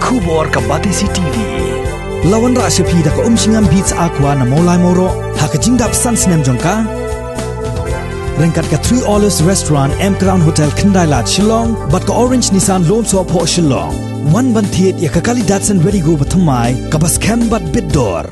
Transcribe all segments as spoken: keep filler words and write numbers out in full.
Khubor ka Batesi T V. La wanrah sha phi da ka Umshngam Beats Aqua na Mawlai Mawroh ha ka jingdap san snem jong ka. Ryngkat ka Three Olives Restaurant, M Crown Hotel, Khyndai Lad, Shillong, bad ka Orange Nissan Lone Soh Phoh, Shillong. Wan ban thied ïa ka kali Datsun Redi-GO bathymmai kaba skhem bad bit dor.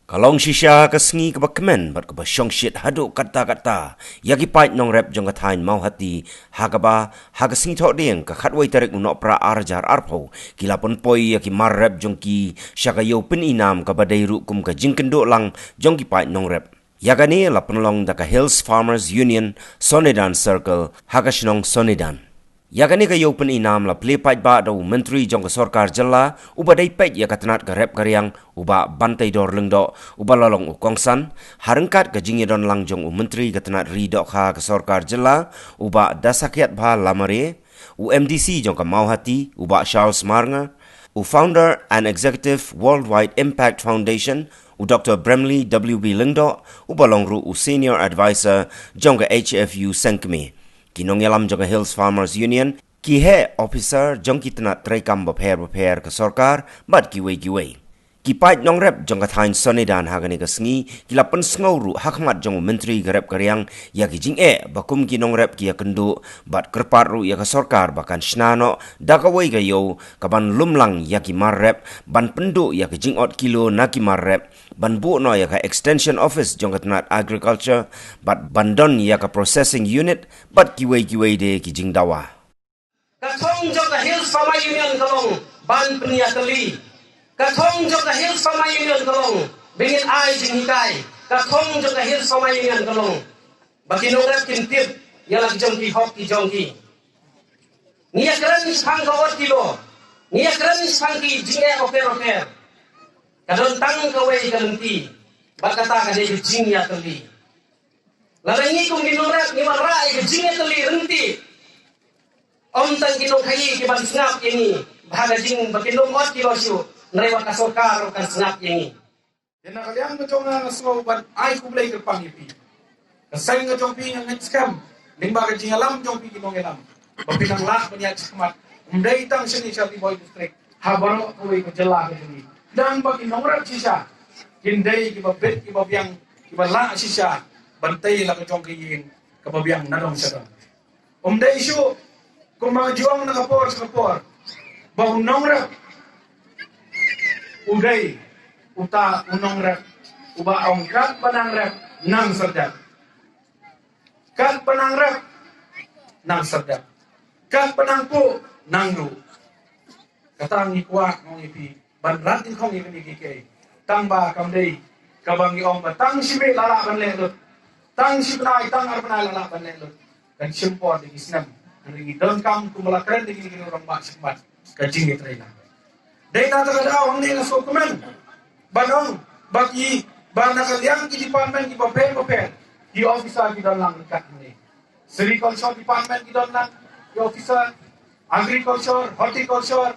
Ka long shisha ka sngi kaba kmen bad kaba shongshit haduh katta katta ïa ki paid nongrep jong ka thaiñ Mawhati, ha kaba ha ka sngi Thohdieng ka khatwei tarik u Nohprah ar hajar arphew ki la pynpoi ïa ki mar rep jong ki sha ka ïew pyni nam kaba dei ruh kum ka jingkynduh lang jong ki paid nongrep. Ïa kane la pynlong da ka Hills Farmers Union Sonidan Circle ha ka shnong Sonidan. Ïa kane ka ïew pyni nam la plie paidbah da u Myntri jong ka Sorkar Jylla uba dei peit ïa ka tnat ka rep ka riang, u Bah Banteidor Lyngdoh, uba la long u kongsan, ha ryngkat ka jingïadon lang jong u Myntri ka tnat ri dohkha ka Sorkar Jylla, u Bah Dasakhiatbha Lamare, u M D C jong ka Mawhati, u Bah Charles Marngar, u Founder and Executive, Worldwide Impact Foundation, u Doktor Bramley W B Lyngdoh, uba long ruh u Senior Advisor jong ka H F U Sengkmie. Ki nongïalam jong ka Hills Farmers Union, ki heh officer jong ki tnat treikam bapher bapher ka sorkar, bad kiwei kiwei. Ki paid nongrep jong ka thaiñ Sonidan ha kane ka sngi ki la pynsngew ruh ha khmat jong u Myntri ka rep ka riang ïa ki jingeh ba kum ki nongrep ki ïakynduh, bad kyrpad ruh ïa ka sorkar ba kan shna noh da kawei ka ïew kaban lum lang ïa ki mar rep, ban pynduh ïa ka jingot kilo na ki mar rep, ban buh noh ïa ka extension office jong ka tnat agriculture, bad ban don ïa ka processing unit, bad kiwei kiwei de ki jingdawa. Ka thong jong ka Hills Farmer Union ka long ban pynïatylli. Ka thong jong ka Hills Farmer Union ka long ba ngin ai jinghikai. Ka thong jong ka Hills Farmer Union ka long ba ki nongrep kin tip ïa la ki jong ki hok ki jong ki. Ngi ïakren shaphang ka ot kilo. Ngi ïakren shaphang ki jingeh bapher bapher. Ka don tang kawei ka lynti, bad kata ka dei ka jingïatylli. Lada ngi kum ki nongrep ngi wanrah ïa ka jingïatylli ryntih, ym tang ki nongkhaïi ki ban sngap ïa ngi ba ha ka jing ba kin ym ot kilo shuh, hynrei wat ka sorkar ruh kan sngap ïa ngi. Te na ka liang ka jong nga, nga sngew ban ai khublei kyrpang ïa phi. Ka seng ka jong phi nga ngeit skhem lyngba ka jingïalam jong phi ki nongïalam ba phi nang lah ban ïaid shakhmat, ym dei tang shane sha Ri Bhoi District, ha baroh kawei ka jylla ka jong ngi. Dang ba ki nongrep shisha kin dei kiba bit kiba biang, kiba lah shisha ban tei la ka jong ka ïing kaba biang na dong sha dong. Ym dei shuh kumba nga ju ong na ka por sha ka por ba u nongrep u dei uta u nongrep uba ong katba nang rep nang syrdet. Katba nang rep nang syrdet. Katba nang puh nang ruh. Kata ngi kwah, nga ong ïa phi, ban rat nyngkong ïa kane kiei kiei. Tang ba kam dei kaba ngi ong ba tang shi miet la lah ban leh lut, tang shi bnai, tang ar bnai la lah ban leh lut. Kan shim por da ki snem. Hynrei ngi donkam kumba la kren da kine ki rangbah shakhmat, ka jingïatreilang. Dei na kata ka daw hangne nga sngewkmen ban ong ba ki, ba na ka liang ki department kiba pher bapher, ki officer ki don lang ryngkat hangne. Sericulture department ki don lang ki officer, agriculture, horticulture,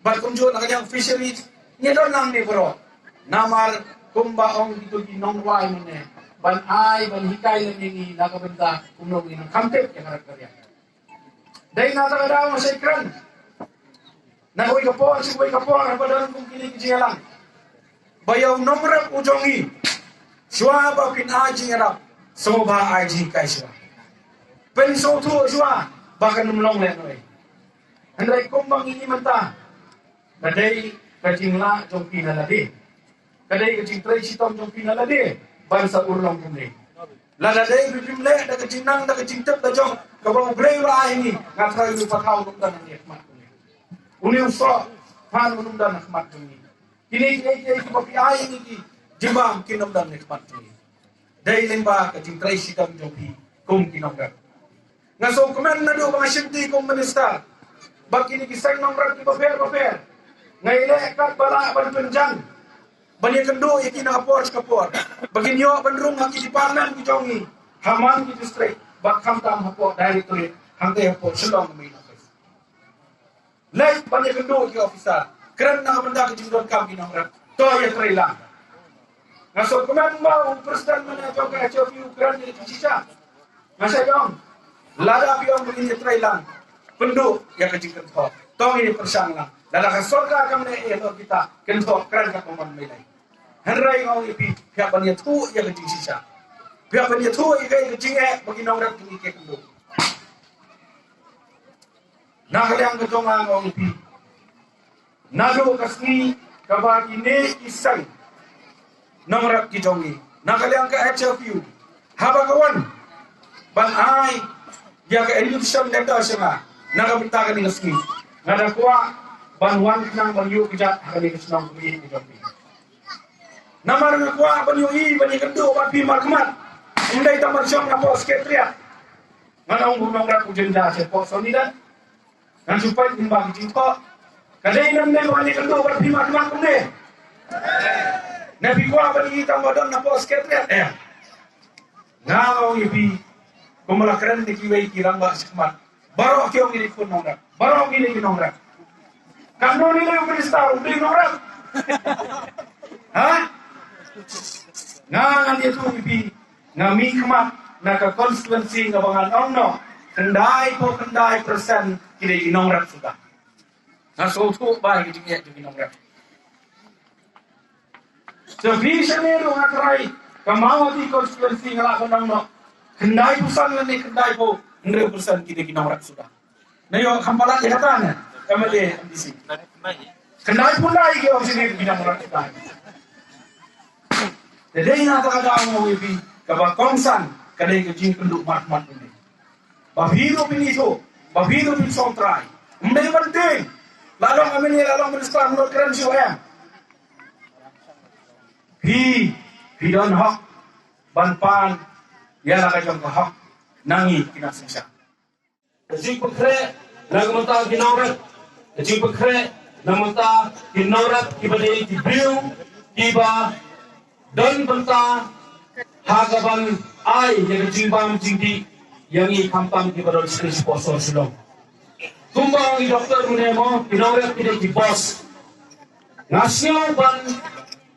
bad kumjuh na ka liang fisheries, ngi don lang ne baroh. Namar kumba ong kito ki nongrwai mynne, ban ai ban hikai lem ïa ngi na ka bynta kumno ngi nang kham tip ïa ka rep ka riang. Dei na kata ka daw nga shait kren na kawei ka por sha kawei ka por haba don kum kine ki jingïalang, ba ïa u nongrep u jong ngi, shuwa ba phin ai jingïarap, sngewbha ai jinghikai shuwa. Pynsngewthuh shuwa ba kan ym long lehnohei. Hynrei kumba ngi ïohi mynta, ka dei ka jinglah jong phi na lade, ka dei ka jingtrei shitom jong phi na lade ban sa urlong kumne. Lada dei ba phim leh da ka jingnang, da ka jingtip la jong kaba U Blei u la ai ngi, nga tharai une u pathaw un ym don hangne ha khmat jong ngi. Une u soh phan un ym don ha khmat jong ngi. Kine kiei kiei kiba phi ai ngi ki jingbam kin ym don ha khmat jong ngi. Dei lyngba ka jingtrei shitom jong phi kum ki nongrep. Nga sngewkmen naduh ba nga shimti kum minister ba kine ki seng nongrep kiba pher bapher, nga ïaleh katba lah ban pynjan, ban ïakynduh ïa ki na ka por sha ka por, ba kin ïoh ban rung ha ki department ki jong ngi ha man ki district, bad khamtam hapoh directorate, hangtei hapoh Shillong main office. Leit ban ïakynduh ki officer, kren na ka bynta ka jingdonkam ki nongrep. To ïatreilang. Nga sngewkmen ba u president mynne jong ka H F U u kren ïa kine shisha. Nga shait ong, lada phi ong ba ngin ïatreilang, pynduh ïa ka jingkynthoh. To ngin ïa pyrshang lang. Lada ka sorkar kam leh ïa kita, kin thoh kren katkum ban mei lei. Hynrei nga ong ïa phi, phi hap ban ïathuh ïa ka jingshisha. Phi hap ban ïathuh ïa ka, ïa ka jingeh ba ki nongrep kine ki kynduh. Na ka liang ka jong nga nga ong ïa phi, naduh ka sngi kaba kine ki seng nongrep ki jong ngi, na ka liang ka H F U, haba ka wan ban ai ïa ka invitation letter sha nga na ka bynta kane ka sngi, nga da kwah ban wan khnang ban ïuh kjat ha kane ka shnong kmie ka jong phi. Namar nga kwah ban ïohi ban ïakynduh bad phi markhmat. Ym dei tang ban shong napoh Secretariat. Ngan ong u nongrep u jynjar shapoh Sonidan. Ngan shu peit kumba ki jingthoh. Ka dei ne ym dei ban ïakynduh bad phi markhmat kumne? Ne phi kwah ban ïohi tang ba don napoh Secretariat? Em. Nga ong ïa phi, kumba la kren da kiwei ki rangbah shakhmat, baroh ki ong ngi dei khun nongrep, baroh ngi dei ki nongrep. Katno ne lei u minister u dei nongrep? Ha? Nga ngan ïathuh ïa phi, nga mihkhmat na ka constituency nga ba ngan ong noh, khyndai phew khyndai percent ki dei ki nongrep suda. Nga sngewthuh ba ïa ki jingeh jong ki nongrep. Te phi shane ruh nga trai, ka Mawhati constituency nga lah ban ong noh, khyndai percent lane khyndai phew hynriew percent ki dei ki nongrep suda. Na ïoh kham palat ïa kata ne, M L A, M D C. Khyndai phew khyndai ki ong shane ki nongrep suda. Te dei na kata ka daw nga ong ïa phi, kaba kongsan ka dei ka jingkynduh markhmat kane. Ba phi ruh phin ithuh, ba phi ruh phin sngewtrai. Ym dei ban tieng. La long M L A, la long minister, ym dei kren shuh em. Phi, phi don hok ban pan ïa la ka jong ka hok na ngi ki nongshong sha. Ka jingpynkhreh na ka bynta ki nongrep, ka jingpynkhreh na ka bynta ki nongrep kiba dei ki briew kiba don bynta ha ka ban ai ïa ka jingbam jingdih ïa ngi khamtam kiba don sha shnong sha shnong. Kumba ong i doktor mynne mo, ki nongrep ki dei ki boss. Nga sngew ban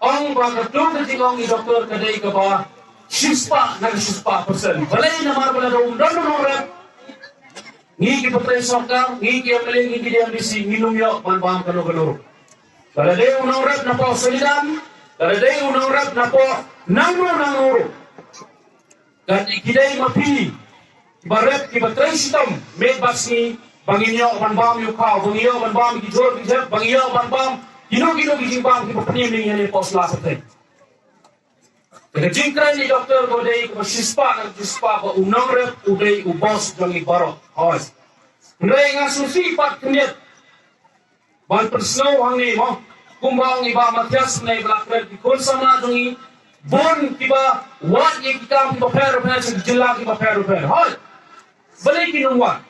ong ba katto ka jingong i doktor ka dei kaba shispah na ka shispah percent. Balei? Namar ba lada um don u nongrep, ngi ki patrei sorkar, ngi ki M L A, ngi ki M D C, ngin ym ïoh ban bam kano kano ruh. Lada dei u nongrep napoh Sonidan, lada dei u nongrep napoh nangno nangno ruh. Ka dei, ki dei ma phi kiba rep, kiba trei shitom miet bad sngi, ba ngin ïoh ban bam ïa u khaw, ba ngin ïoh ban bam ïa ki jhur ki jhep, ba ngin ïoh ban bam kino kino ki jingbam kiba pynïeng ïa ngi hapoh sla pyrthei. Ka jingkren i doktor ba dei kaba shispah, ka shispah ba u nongrep u dei u boss jong ngi baroh. Hooid. Hynrei nga sngewsih pat khyndiat ban pynsngew hangne mo, kumba ong i Bah Mathias mynne ba la kren, ki khun samla jong ngi bun kiba wad ïa ki kam kiba pher bapher sha ki jylla kiba pher bapher. Hooid. Balei kin ym wad?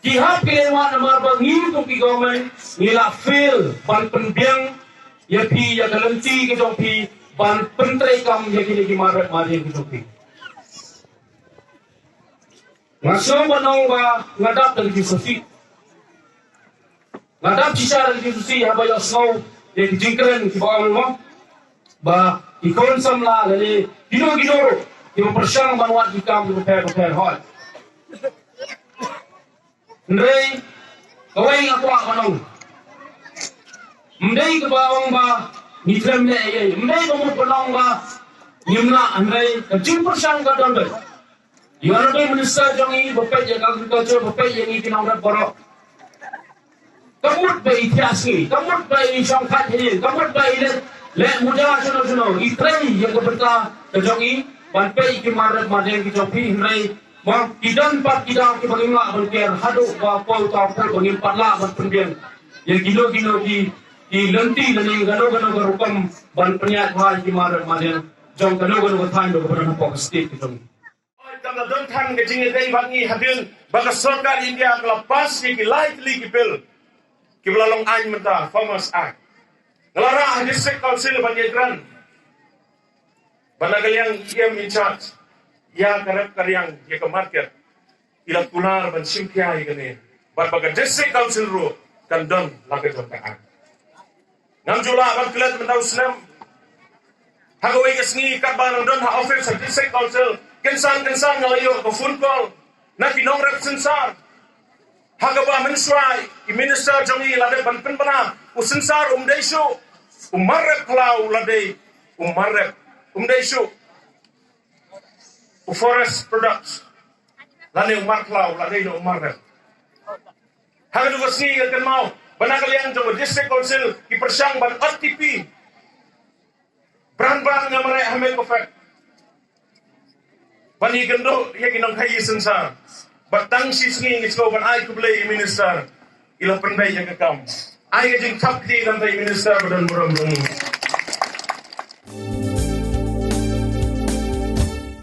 Ki hap ki leit wad namar ba ngi kum ki government ngi la fail ban pynbiang ïa phi, ïa ka lynti ka jong phi ban pyntreikam ïa kine ki mar rep mar ïing ka jong phi. Nga sngew ban ong ba nga dap da ka jingsngewsih. Nga dap shisha da ka jingsngewsih haba ïohsngew ïa ki jingkren kiba ong mo ba ki khun samla lane kino kino ruh kiba pyrshang ban wad ki kam kiba pher bapher. Hooid. Hynrei kawei nga kwah ban ong. Ym dei kaba ong ba ngi khlem leh ei ei, ym dei ba mut ban ong ba ngim lah, hynrei ka jingpyrshang ka don beit. Ïa u Honourable Minister jong ngi ba peit ïa ka agriculture, ba peit ïa ngi ki nongrep baroh. Ka mut ba i thiah sngi, ka mut ba i shong thait hadien, ka mut ba i leh, leh muda shano shano, i trei ïa ka bynta ka jong i ban peit ïa ki mar rep mar ïing ki jong phi, hynrei mo ki don pat ki daw kiba ngim lah ban kiar haduh ba poi uta u pud ba ngim pat lah ban pynbiang ïa kino kino ki, ki lynti lane kano kano ka rukom ban pynïaid bha ïa ki mar rep mar ïing jong kano kano ka thaiñ ruh kaba don hapoh ka state ka jong ngi. Oi, ka la don tang ka jingïadei bad ngi hadien ba ka sorkar India ka la pass ïa ki lai tylli ki bill kiba la long aiñ mynta, Farmers Act. Nga la rah ha District Council ban ïakren bad na ka liang E M in charge ïa ka rep ka riang ïa ka market, i la kular ban shim khia ïa kane bad ba ka District Council ruh kan don la ka jong ka aiñ. Ngam ju lah ban klet mynta u snem. Ha kawei ka sngi katba nga dang don ha office ha District Council, kynsan kynsan nga la ïoh ka phone call na ki nongrep synsar. Ha kaba mynshwa i minister jong ngi la dep ban pynbna u synsar um dei shuh u mar rep khlaw la dei u mar rep, um dei shuh u forest products lane u mar khlaw la dei u mar rep. Ha ka dei ka sngi ka kynmaw ba na ka liang jong u District Council ki pyrshang ban O T P Bran bran nga mareh ha Mei Kofek ban ïakynduh ïa ki nongkhaïi synsar. Bad tang shi sngi ngi sngewbha ban ai khublei ïa i minister. I la pynbeit ïa ka kam. Ai ka jingthap kti kata ïa i minister ba don burom jong ngi.